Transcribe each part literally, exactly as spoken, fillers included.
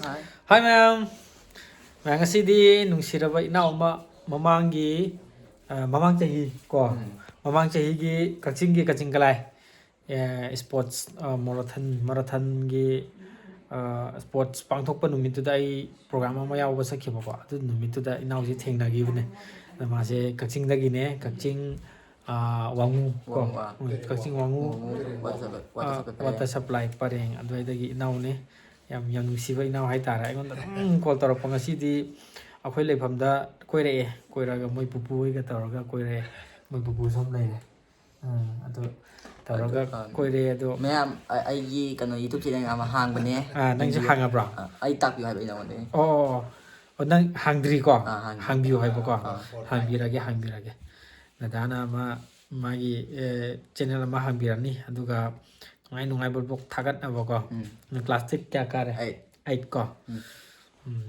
Hi ꯃꯌꯥꯝ꯫ ꯃꯌꯥꯝ, ꯉꯁꯤꯗꯤ ꯅꯨꯡꯁꯤꯔꯕ ꯏꯅꯥꯎ ꯑꯃ ꯃꯃꯥꯡꯒꯤ, ꯑ, ꯃꯃꯥꯡ ꯆꯍꯤ ꯀꯣ, ꯎꯝ꯫ ꯃꯃꯥꯡ ꯆꯍꯤꯒꯤ ꯀꯛꯆꯤꯡꯒꯤ ꯀꯛꯆꯤꯡ ꯀꯂꯥꯏ, ꯑ, sports, ꯑ, marathon, marathonꯒꯤ, ꯑ, sports ꯄꯥꯡꯊꯣꯛꯄ ꯅꯨꯃꯤꯠꯇꯨꯗ ꯑꯩ program ꯑꯃ ꯌꯥꯎꯕ ꯆꯠꯈꯤꯕꯀꯣ꯫ ꯑꯗꯨ ꯅꯨꯃꯤꯠꯇꯨꯗ ꯏꯅꯥꯎꯁꯤ ꯊꯦꯡꯅꯈꯤꯕꯅꯦ꯫ ꯑꯗ ꯃꯥꯁꯦ ꯀꯛꯆꯤꯡꯗꯒꯤꯅꯦ, ꯀꯛꯆꯤꯡ, ꯑ, ꯋꯥꯉꯨ ꯀꯣ꯫ ꯋꯥꯉꯨ, ꯑ꯫ ꯎꯝ, ꯀꯛꯆꯤꯡ ꯋꯥꯉꯨ, ꯋꯥꯉꯨ water supply, water ꯑ, supply water ꯄꯔꯦꯡ꯫ Supply ꯄꯔꯦꯡ ꯑꯗꯨꯋꯥꯏꯗꯒꯤ ꯏꯅꯥꯎꯅꯦ꯫ ꯌꯥꯝ, ꯌꯥꯝ ꯅꯨꯡꯁꯤꯕ ꯏꯅꯥꯎ ꯍꯥꯏꯇꯥꯔꯦ꯫ ꯑꯩꯉꯣꯟꯗ ꯑꯗꯨꯝ call ꯇꯧꯔꯛꯄ꯫ ꯉꯁꯤꯗꯤ ꯑꯩꯈꯣꯏ ꯂꯩꯐꯝꯗ ꯀꯣꯏꯔꯛꯑꯦ꯫ ꯀꯣꯏꯔꯛꯑꯒ ꯃꯣꯏ ꯄꯨꯄꯨ ꯍꯣꯏꯒ ꯇꯧꯔꯒ ꯀꯣꯏꯔꯛꯑꯦ꯫ ꯃꯣꯏ ꯄꯨꯄꯨꯁꯨ ꯑꯃ ꯂꯩꯔꯦ꯫ ꯎꯝ, ꯑꯗꯨ ꯇꯧꯔꯒ ꯑꯗꯨ, ꯑ, ꯀꯣꯏꯔꯛꯑꯦ꯫ ꯑꯗꯣ ꯃꯌꯥꯝ, ꯑ-, ꯑꯩꯒꯤ ꯀꯩꯅꯣ, YouTube channel ꯑꯃ ꯍꯥꯡꯕꯅꯦ꯫ ꯑꯥ, ꯅꯪꯁꯨ ꯌꯦꯡꯕꯤꯌꯨ꯫ ꯍꯥꯡꯉꯕ꯭ꯔꯣ? ꯑ, ꯑꯩ ꯇꯥꯛꯄꯤꯌꯨ ꯍꯥꯏꯕ ꯑꯩ ꯅꯉꯣꯟꯗ꯫ ꯑꯣ, ꯑꯣ, ꯑꯣ꯫ ꯑꯣ, ꯅꯪ ꯍꯥꯡꯗ꯭ꯔꯤꯀꯣ? ꯑꯥ, ꯍꯥꯡꯗ꯭ꯔꯤ꯫ ꯍꯥꯡꯕꯤꯌꯨ ꯍꯥꯏꯕꯀꯣ? ꯑꯥ, ꯍꯥꯡꯕꯤꯔꯒꯦ, ꯍꯥꯡꯕꯤꯔꯒꯦ꯫ ꯗꯗꯥꯅ ꯑꯃ ꯃꯥꯒꯤ, ꯑꯦ, channel ꯑꯃ ꯍꯥꯡꯕꯤꯔꯅꯤ꯫ ꯑꯗꯨꯒ ꯅꯨꯡꯉꯥꯏ ꯅꯨꯡꯉꯥꯏꯕ vlog ꯊꯥꯒꯠꯅꯕꯀꯣ꯫ ꯎꯝ꯫ ꯅꯪ class ꯇꯤ ꯀꯌꯥ ꯀꯥꯔꯦ? Eight꯫ Eight ꯀꯣ? ꯎꯝ꯫ ꯎꯝ꯫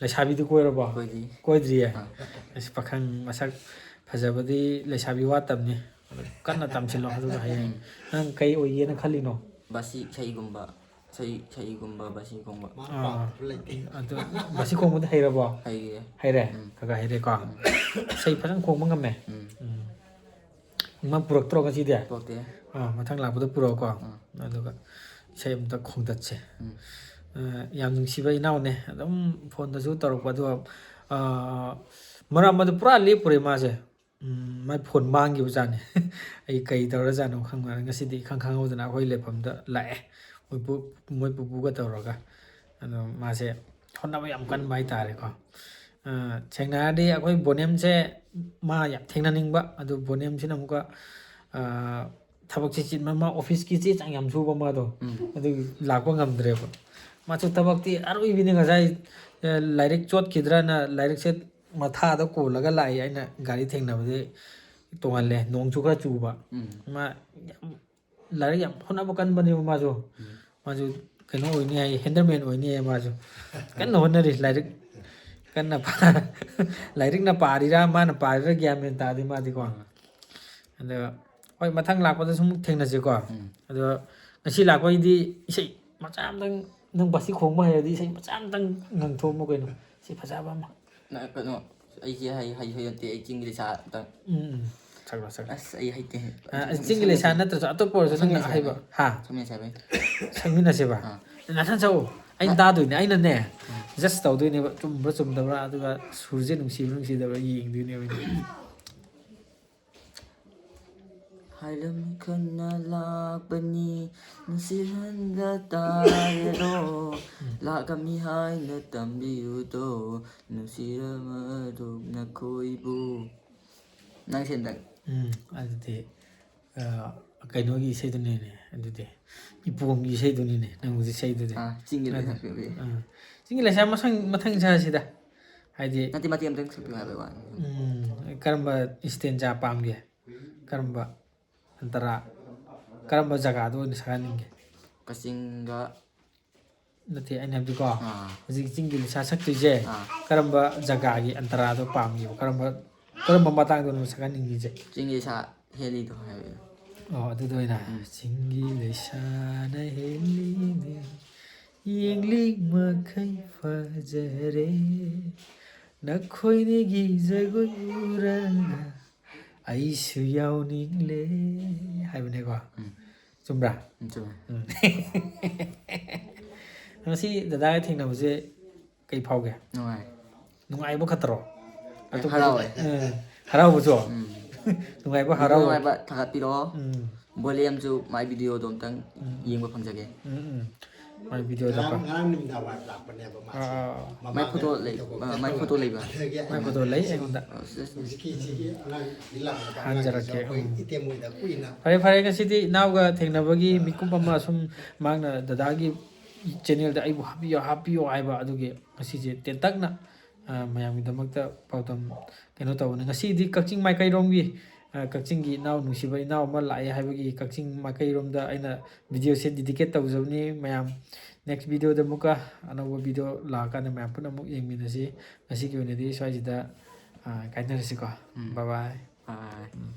ꯂꯩꯁꯥꯕꯤꯗꯤ ꯀꯣꯏꯔꯕꯣ? ꯀꯣꯏꯗ꯭ꯔꯤ꯫ ꯀꯣꯏꯗ꯭ꯔꯤꯌꯦ? ꯑꯥ꯫ ꯑꯁ, ꯄꯥꯈꯪ ꯃꯁꯛ ꯐꯖꯕꯗꯤ ꯂꯩꯁꯥꯕꯤ ꯋꯥꯠꯇꯕꯅꯤ꯫ ꯑꯗꯨ ꯀꯟꯅ ꯇꯝꯁꯤꯜꯂꯣ ꯑꯗꯨꯒ ꯍꯌꯦꯡ꯫ ꯎꯝ꯫ ꯅꯪ ꯀꯩ ꯑꯣꯏꯒꯦꯅ ꯈꯜꯂꯤꯅꯣ? ꯕꯥꯁꯤ ꯏꯁꯩꯒꯨꯝꯕ, ꯏꯁꯩ, ꯏꯁꯩꯒꯨꯝꯕ, ꯕꯥꯁꯤ ꯈꯣꯡꯕ꯫ ꯃꯥ ꯑꯥ꯫ ꯄꯥꯝꯕꯁꯨ ꯂꯩꯇꯦ꯫ ꯑꯗꯨ ꯕꯥꯁꯤ ꯈꯣꯡꯕꯗꯤ ꯍꯩꯔꯕꯣ? ꯍꯩꯔꯦ꯫ ꯍꯩꯔꯦ? ꯎꯝ꯫ ꯈꯔ ꯈꯔ ꯍꯩꯔꯦꯀꯣ? ꯎꯝ꯫ ꯏꯁꯩ ꯐꯖꯅ ꯈꯣꯡꯕ ꯉꯝꯃꯦ? ꯎꯝ꯫ ꯎꯝ꯫ ꯏꯃꯥ ꯄꯨꯔꯛꯇ꯭ꯔꯣ ꯉꯁꯤꯗꯤ? ꯄꯨꯔꯛꯇꯦ꯫ ꯑꯥ, ꯃꯊꯪ ꯂꯥꯛꯄꯗ ꯄꯨꯔꯛꯑꯣꯀꯣ꯫ ꯎꯝ꯫ ꯑꯗꯨꯒ ꯏꯁꯩ ꯑꯝꯇ ꯈꯣꯡꯗꯠꯁꯦ꯫ ꯎꯝ꯫ ꯑ, ꯌꯥꯝ ꯅꯨꯡꯁꯤꯕ ꯏꯅꯥꯎꯅꯦ꯫ ꯑꯗꯨꯝ phone ꯗꯁꯨ ꯇꯧꯔꯛꯄ꯫ ꯑꯗꯨꯒ, ꯑ, ꯃꯔꯛ ꯑꯃꯗ ꯄꯨꯔꯥ ꯂꯦꯞꯄꯨꯔꯦ ꯃꯥꯁꯦ꯫ ꯎꯝ, ꯃꯥꯏ phone ꯃꯥꯡꯈꯤꯕꯖꯥꯠꯅꯤ꯫ ꯑꯩ ꯀꯩ ꯇꯧꯔꯖꯥꯠꯅꯣ ꯈꯪꯗꯦ꯫ ꯉꯁꯤꯗꯤ ꯏꯈꯪ ꯈꯪꯍꯧꯗꯅ ꯑꯩꯈꯣꯏ ꯂꯩꯐꯝꯗ ꯂꯥꯛꯑꯦ꯫ ꯃꯣꯏ ꯄꯨ-, ꯃꯣꯏ ꯄꯨꯄꯨꯒ ꯇꯧꯔꯒ꯫ ꯑꯗꯣ ꯃꯥꯁꯦ ꯍꯣꯠꯅꯕ ꯌꯥꯝ ꯀꯟꯕ ꯍꯥꯏꯇꯥꯔꯦꯀꯣ꯫ ꯑ, ꯁꯦꯡꯅ ꯍꯥꯏꯔꯗꯤ ꯑꯩꯈꯣꯏ ꯕꯣꯅꯦꯝꯁꯦ ꯃꯥ ꯌꯥꯝ ꯊꯦꯡꯅꯅꯤꯡꯕ꯫ ꯑꯗꯨ ꯕꯣꯅꯦꯝꯁꯤꯅ ꯑꯃꯨꯛꯀ, ꯑ, ꯊꯕꯛꯁꯦ ꯆꯤꯟꯕ, ꯃꯥ office ꯀꯤ ꯆꯦ ꯆꯥꯡ ꯌꯥꯝ ꯁꯨꯕ ꯃꯥꯗꯣ꯫ ꯎꯝ꯫ ꯑꯗꯨꯒꯤ ꯂꯥꯛꯄ ꯉꯝꯗ꯭ꯔꯦꯕ꯫ ꯃꯥꯁꯨ ꯊꯕꯛꯇꯤ ꯑꯔꯣꯏꯕꯤꯅꯤ ꯉꯁꯥꯏ, ꯑ, ꯂꯥꯏꯔꯤꯛ ꯆꯣꯠꯈꯤꯗ꯭ꯔꯅ ꯂꯥꯏꯔꯤꯛꯁꯦ ꯃꯊꯥꯗ ꯀꯣꯜꯂꯒ ꯂꯥꯛꯏ꯫ ꯑꯩꯅ ꯒꯥꯔꯤ ꯊꯦꯡꯅꯕꯗꯤ ꯇꯣꯡꯍꯜꯂꯦ, ꯅꯣꯡꯁꯨ ꯈꯔ ꯆꯨꯕ꯫ ꯎꯝ꯫ ꯃꯥ ꯌꯥꯝ ꯂꯥꯏꯔꯤꯛ ꯌꯥꯝ ꯍꯣꯠꯅꯕ ꯀꯟꯕꯅꯦꯕ ꯃꯥꯁꯨ꯫ ꯎꯝ꯫ ꯃꯥꯁꯨ ꯀꯩꯅꯣ ꯑꯣꯏꯅꯤ ꯍꯥꯏ, handyman ꯑꯣꯏꯅꯤ ꯍꯥꯏ ꯃꯥꯁꯨ꯫ ꯀꯟꯅ ꯍꯣꯠꯅꯔꯤ, ꯂꯥꯏꯔꯤꯛ ꯀꯟꯅ ꯄꯥ-, ꯂꯥꯏꯔꯤꯛꯅ ꯄꯥꯔꯤꯔꯥ, ꯃꯥꯅ ꯄꯥꯔꯤꯔꯥ ꯒ꯭ꯌꯥꯟ ꯃꯦꯟ ꯇꯥꯗꯦ ꯃꯥꯗꯤꯀꯣ꯫ ꯎꯝ꯫ ꯑꯗꯣ ꯍꯣꯏ, ꯃꯊꯪ ꯂꯥꯛꯄꯗꯁꯨ ꯑꯃꯨꯛ ꯊꯦꯡꯅꯁꯤꯀꯣ꯫ ꯎꯝ꯫ ꯑꯗꯣ ꯉꯁꯤ ꯂꯥꯛꯄꯩꯗꯤ ꯏꯁꯩ ꯃꯆꯥ ꯑꯝꯇꯪ ꯅꯪ ꯕꯥꯁꯤ ꯈꯣꯡꯕ ꯍꯩꯔꯗꯤ ꯏꯁꯩ ꯃꯆꯥ ꯑꯃꯇꯪ ꯉꯪꯊꯣꯛꯑꯝꯃꯣ ꯀꯩꯅꯣ꯫ ꯁꯤ ꯐꯖꯕ ꯑꯃ꯫ ꯅ- ꯀꯩꯅꯣ, ꯑꯩꯁꯦ ꯍꯩ ꯍꯩ ꯍꯩ ꯅꯠꯇꯦ, ꯑꯩ ꯆꯤꯡꯒꯤ ꯂꯩꯁꯥ ꯑꯝꯇꯪ ꯎꯝ, ꯎꯝ꯫ ꯁꯛꯂꯣ, ꯁꯛꯂꯣ꯫ ꯑꯁ, ꯑꯩ ꯍꯩꯇꯦ꯫ ꯑ, ꯆꯤꯡꯒꯤ ꯂꯩꯁꯥ ꯅꯠꯇ꯭ꯔꯁꯨ ꯑꯇꯣꯞꯄ ꯑꯣꯏꯔꯁꯨ ꯅꯪꯅ ꯁꯛꯃꯤꯟꯅꯁꯦ ꯑꯍꯩꯕ꯫ ꯍꯥꯏꯕꯅꯤ꯫ ꯍꯥ? ꯁꯛꯃꯤꯟꯅꯁꯦ ꯍꯥꯏꯕꯅꯤ꯫ ꯁꯛꯃꯤꯟꯅꯁꯦꯕ꯫ ꯑꯥ꯫ ꯅꯊꯟ ꯁꯛꯎ꯫ ꯑꯩꯅꯅꯦ, ꯖꯁ ꯇꯧꯗꯣꯏꯅꯦꯕ, ꯆꯨꯝꯕ꯭ꯔꯥ ꯆꯨꯝꯗꯕ꯭ꯔꯥ, ꯑꯗꯨꯒ ꯁꯨꯔꯁꯦ ꯅꯨꯡꯁꯤꯕ꯭ꯔꯥ ꯅꯨꯡꯁꯤꯗꯕ꯭ꯔꯥ ꯌꯦꯡꯗꯣꯏꯅꯦꯕ ꯑꯩꯅ꯫ ꯍꯥꯏꯔꯝ ꯈꯟꯅ ꯂꯥꯛꯄꯅꯤ, ꯅꯨꯡꯁꯤꯍꯟꯗ ꯇꯥꯔꯦꯔꯣ꯫ ꯂꯥꯛꯑꯝꯃꯤ ꯍꯥꯏꯅ ꯇꯝꯕꯤꯌꯨꯗꯣ, ꯅꯨꯡꯁꯤꯔꯕ ꯅꯈꯣꯏꯕꯨ꯫ ꯅꯪ ꯁꯦꯟꯗꯪ꯫ ꯎꯝ, ꯑꯗꯨꯗꯤ, ꯑ, ꯀꯩꯅꯣꯒꯤ ꯏꯁꯩꯗꯨꯅꯤꯅꯦ, ꯑꯗꯨꯗꯤ ꯏꯄꯣꯝꯒꯤ ꯏꯁꯩꯗꯨꯅꯤꯅꯦ ꯅꯪ ꯍꯧꯖꯤꯛ ꯏꯁꯩꯗꯨꯗꯤ꯫ ꯑꯥ, ꯆꯤꯡꯒꯤ ꯑꯗꯨ-, ꯂꯩꯁꯥꯕꯤ꯫ ꯑꯥ, ꯆꯤꯡꯒꯤ ꯂꯩꯁꯥ ꯃꯊꯪ, ꯃꯊꯪ ꯁꯥꯁꯤꯗ꯫ ꯍꯥꯏꯗꯤ, ꯅꯠꯇꯦ, ꯃꯇꯦꯛ ꯑꯃꯇꯪ ꯁꯛꯄꯤꯌꯨ ꯍꯥꯏꯕꯩ ꯋꯥꯅꯤ꯫ ꯎꯝ, ꯀꯔꯝꯕ ꯏꯁꯇꯦꯟꯖꯥ ꯄꯥꯝꯒꯦ? ꯀꯔꯝꯕ ꯑꯟꯇꯔꯥ? ꯀꯔꯝꯕ ꯖꯒꯥꯗ ꯑꯣꯏꯅ ꯁꯛꯍꯟꯅꯤꯡꯒꯦ? ꯀꯛꯆꯤꯡꯒ ꯅꯠꯇꯦ, ꯑꯩꯅ ꯍꯥꯏꯕꯗꯤꯀꯣ, ꯑꯥ꯫ ꯍꯧꯖꯤꯛ ꯆꯤꯡꯒꯤ ꯂꯩꯁꯥ ꯁꯛꯇꯣꯏꯁꯦ, ꯑꯥ꯫ ꯀꯔꯝꯕ ꯖꯒꯥꯒꯤ ꯑꯟꯇꯔꯥꯗꯣ ꯄꯥꯝꯒꯦꯕ? ꯀꯔꯝꯕ, ꯀꯔꯝꯕ ꯃꯇꯥꯡꯗꯅꯣ ꯁꯛꯍꯟꯅꯤꯡꯉꯤꯁꯦ? ꯆꯤꯡꯒꯤ ꯂꯩꯁꯥ ꯍꯦꯜꯂꯤꯗꯣ ꯍꯥꯏꯕ꯫ ꯑꯣ, ꯑꯗꯨꯗ ꯑꯣꯏꯅ꯫ ꯎꯝ꯫ ꯆꯤꯡꯒꯤ ꯂꯩꯁꯥꯅ ꯍꯦꯜꯂꯤꯅꯦ, ꯌꯦꯡꯂꯤ ꯃꯈꯩ ꯐꯖꯔꯦ, ꯅꯈꯣꯏꯅꯤꯒꯤ ꯖꯒꯣꯏ ꯎꯔꯒ ꯑꯩꯁꯨ ꯌꯥꯎꯅꯤꯡꯂꯦ ꯍꯥꯏꯕꯅꯦꯀꯣ꯫ ꯎꯝ꯫ ꯆꯨꯝꯕ꯭ꯔꯥ? ꯎꯝ, ꯆꯨꯝꯃꯦ꯫ ꯎꯝ꯫ ꯉꯁꯤ ꯗꯗꯥꯒ ꯊꯦꯡꯅꯕꯁꯦ ꯀꯩ ꯐꯥꯎꯒꯦ? ꯅꯨꯡꯉꯥꯏ꯫ ꯅꯨꯡꯉꯥꯏꯕ ꯈꯛꯇꯔꯣ? ꯑꯦ, ꯍꯔꯥꯎꯋꯦ꯫ ꯎꯝ, ꯍꯔꯥꯎꯕꯁꯨ? ꯎꯝ꯫ ꯅꯨꯡꯉꯥꯏꯕ, ꯚꯤꯗꯤꯑꯣ ꯍꯔꯥꯎꯕ꯫ ꯅꯨꯡꯉꯥꯏꯕ ꯊꯥꯒꯠꯄꯤꯔꯛꯑꯣ꯫ ꯎꯝ꯫ ꯕꯣꯂꯦꯝꯁꯨ ꯃꯥꯏ ꯚꯤꯗꯤꯑꯣꯗꯣ ꯑꯝꯇꯪ ꯎꯝ꯫ ꯌꯦꯡꯕ ꯐꯪꯖꯒꯦ꯫ ꯎꯝ, ꯎꯝ꯫ ꯃꯥꯏ ꯚꯤꯗꯤꯑꯣꯗ ꯉꯔꯥꯡ ꯄ-, ꯉꯔꯥꯡ ꯅꯨꯃꯤꯗꯥꯡ ꯋꯥꯏꯔꯝ ꯂꯥꯛꯄꯅꯦꯕ ꯃꯥꯁꯦ꯫ ꯑꯥ, ꯑꯥ, ꯑꯥ꯫ ꯃꯃꯥꯡ ꯃꯥꯏ ꯐꯣꯇꯣ ꯂꯩ-, ꯇꯧꯕ ꯑ, ꯃꯥꯏ ꯐꯣꯇꯣ ꯂꯩꯕ꯫ ꯑꯗꯒꯤ ꯃꯥꯏ ꯐꯣꯇꯣ ꯂꯩ ꯑꯩꯉꯣꯟꯗ꯫ ꯑ, ꯁꯤ-, ꯁꯤ-, ꯍꯧꯖꯤꯛꯀꯤ ꯁꯤꯒꯤ ꯑꯉꯥꯡꯁꯤ ꯂꯥꯛꯄꯗ ꯊꯥꯖꯔꯛꯀꯦ, ꯑꯉꯥꯡꯁꯤꯁꯨ ꯑꯩꯈꯣꯏ ꯎꯝ꯫ ꯏꯇꯦꯝ ꯍꯣꯏꯗ ꯀꯨꯏꯅ ꯐꯔꯦ, ꯐꯔꯦ, ꯉꯁꯤꯗꯤ ꯏꯅꯥꯎꯒ ꯊꯦꯡꯅꯕꯒꯤ ꯃꯤꯀꯨꯞ ꯑꯃ ꯁꯨꯝ ꯃꯍꯥꯛꯅ ꯗꯗꯥꯒꯤ ꯆꯦꯅꯦꯜꯗ ꯑꯩꯕꯨ ꯍꯥꯞꯄꯤꯌꯣ, ꯍꯥꯞꯄꯤꯌꯣ ꯍꯥꯏꯕ, ꯑꯗꯨꯒꯤ ꯉꯁꯤꯁꯦ ꯇꯦꯟꯇꯛꯅ, ꯑ, ꯃꯌꯥꯝꯒꯤꯗꯃꯛꯇ ꯄꯥꯎꯗꯝ ꯀꯩꯅꯣ ꯇꯧꯕꯅꯦ꯫ ꯉꯁꯤꯗꯤ ꯀꯛꯆꯤꯡ ꯃꯥꯏꯀꯩꯔꯣꯝꯒꯤ, ꯑ, ꯀꯛꯆꯤꯡꯒꯤ ꯏꯅꯥꯎ, ꯅꯨꯡꯁꯤꯕ ꯏꯅꯥꯎ ꯑꯃ ꯂꯥꯛꯑꯦ ꯍꯥꯏꯕꯒꯤ ꯀꯛꯆꯤꯡ ꯃꯥꯏꯀꯩꯔꯣꯝꯗ ꯑꯩꯅ ꯚꯤꯗꯤꯑꯣꯁꯦ ꯗꯤꯗꯤꯀꯦꯠ ꯇꯧꯖꯕꯅꯤ꯫ ꯃꯌꯥꯝ next ꯚꯤꯗꯤꯑꯣꯗ ꯑꯃꯨꯛꯀ ꯑꯅꯧꯕ ꯚꯤꯗꯤꯑꯣ ꯂꯥꯛꯑꯀꯥꯟꯗ ꯃꯌꯥꯝ ꯄꯨꯟꯅ ꯑꯃꯨꯛ ꯌꯦꯡꯃꯤꯟꯅꯁꯤ꯫ ꯉꯁꯤꯒꯤ ꯑꯣꯏꯅꯗꯤ ꯁ꯭ꯋꯥꯏꯁꯤꯗ, ꯑ, ꯀꯥꯏꯅꯔꯁꯤꯀꯣ꯫ ꯎꯝ꯫ Bye bye꯫ ꯕꯥꯏ꯫ ꯎꯝ꯫